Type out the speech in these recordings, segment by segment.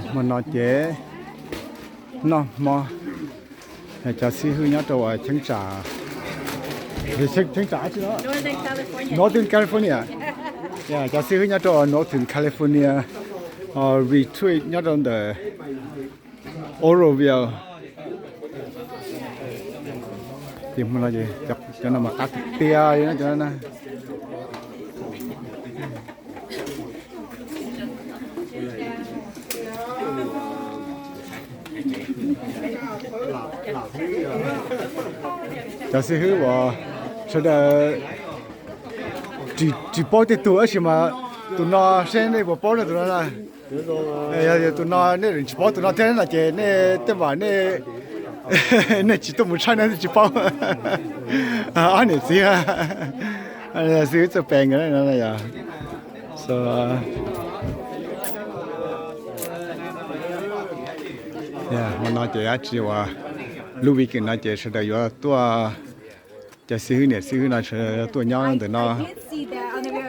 Hmo no ces noj hmo, cov xib hwb nyob rau cheeb tsam, cheeb tsam dab tsi no? Northern California. Cov xib hwb nyob rau Northern California retreat nyob rau ntawm Oroville. Ces hmo no ces cov no mas qab tiag tiag li na cov no na. Cov xib hwb uas sawv daws tsis paub tej tug tab sis mas tus no seb nej puas paub na tus no na. Yog tus no nej tsis paub tus no thiab no ces nej tej mam nej, nej tsis tuaj mus tshawb nej tsis paub. Ob niam txiv, xib hwb txawj pes nkawd no yog. Hmo no ces dab tsi uas lub weekend no ces sawv daws yuav tuaj, cov xib hwb niam xib hwb no sawv daws yuav tuaj nyob ntawm no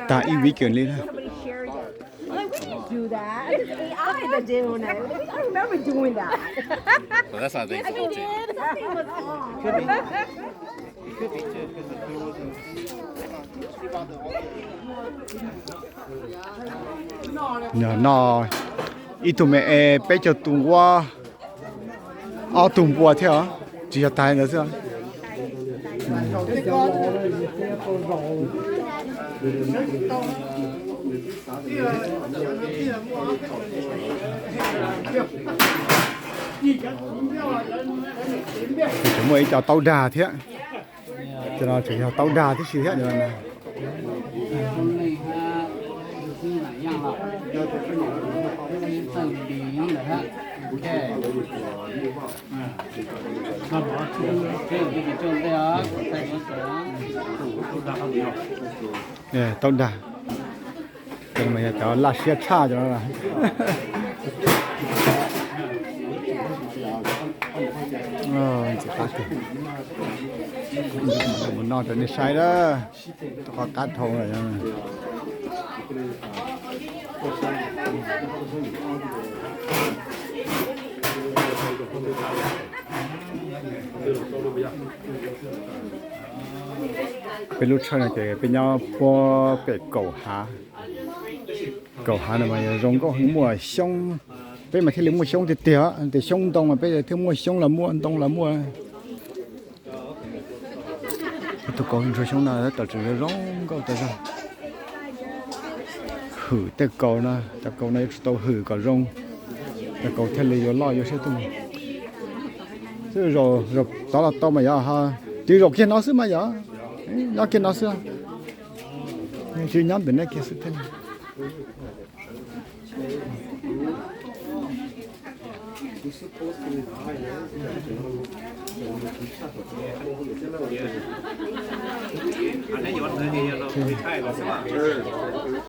tag ib weekend li na. Noj ib tug me es peb caug tus nquab, ob tug npua thiab os, tsis yog tais ntawd xwb. Tseem muaj ib co taub dag thiab. Cov no tseem yog taub dag tib si thiab. Taub dag, cov laj siab tshaj cov no. Ntxim qab tiag. Mus noj rau nej saib na. Qhov qab dhau lawm. Peb lub tshawj no ces peb nyob puag pem kaum hav. Kaum hav no mas yog zoo nkauj heev, muaj xyoob, peb mas thiaj li muaj xyoob tiag tiag, tias xyoob ntoo mas peb thiaj muaj xyoob los muaj ntoo los muaj. Tus kaus ntsuag xyoob no tab tom tseem zoo nkauj tas zog. Hwm tej kaus no, cov kaus no yuav tsum tau hwm kom zoo, cov kaus thiaj li yuav loj yuav siab tuaj. Xwb zaum tod los tau mas yog, twb zaum kiag no xwb mas yog, nyob kiag no xwb. Tsis nyob ntawm nej kiag xwb thiab.